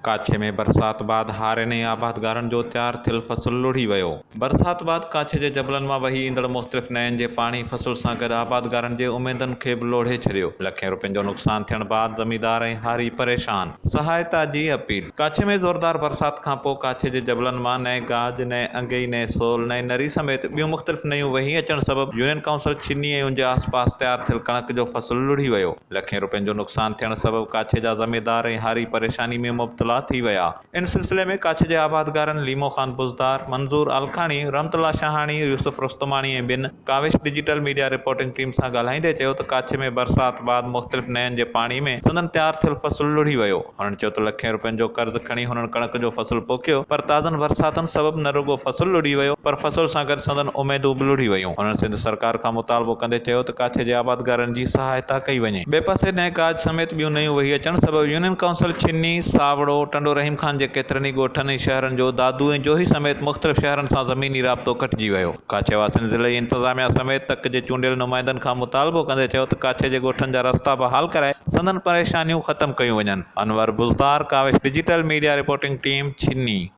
ڪاڇي ۾ برسات بعد هارين ۽ آبادگارن جو تيار ٿيل فصل لڙهي ويو. برسات بعد ڪاڇي جي جبلن مان وهي ايندڙ مختلف نئين جي پاڻي فصل سان گڏ آبادگارن جي اميدن کي به لوڙهي ڇڏيو. لکين روپين جو نقصان ٿيڻ بعد زميندار ۽ هاري پريشان. سهائتا جي اپيل. ڪاڇي ۾ زوردار برسات کانپوء ڪاڇي جي جبلن مان نئين گاج، نئين انگئي، نئين سول، نئين نري سميت ٻيون مختلف نيون وهي اچڻ سبب يونين ڪائونسل ڇني ۽ ان جي آسپاس تيار ٿيل ڪڻڪ جو فصل لڙهي ويو. لکين روپين جو نقصان ٿيڻ سبب ڪاڇي جا زميندار ۽ هاري پريشاني ۾ مبتلا ٿي ويا. ان سلسلي ۾ ڪاڇي جي آبادگارن ليمو خان بوزدار، منظور آلکاڻي، رحمت الله شاهاڻي، يوسف رستماڻي ۽ ٻين Kawish digital media reporting team سان ڳالهائيندي چيو ته ڪاڇي ۾ برسات بعد مختلف نئن جي پاڻي ۾ سندن تيار ٿيل فصل لڙهي ويو. هنن چيو ته لکين روپين جو قرض کڻي هنن ڪڻڪ جو فصل پوکيو پر تازن برساتن سبب نه رڳو فصل لڙهي ويو پر فصل سان گڏ سندن اميدون به لڙهي ويون. هنن سنڌ سرڪار کان مطالبو ڪندي چيو ته ڪاڇي جي آبادگارن جي سهائتا ڪئي وڃي. ٻئي پاسي نئين گاج سميت ٻيون نيون وهي اچڻ سبب يونين ڪائونسل ڇني، ساوڙو، ٽنڊو رحيم خان جي ڪيترن ئي ڳوٺن ۽ شهرن جو دادو ۽ جوهي سميت مختلف شهرن سان زميني رابطو ڪٽجي ويو. ڪاڇي واسين ضلعي انتظاميا سميت تڪ جي چونڊيل نمائندن کان مطالبو ڪندي چيو ته ڪاڇي جي ڳوٺن جا رستا بحال ڪرائي سندن پريشانيون ختم ڪيون وڃن. Anwar Buzdar, Kawish digital media reporting team, Chhani.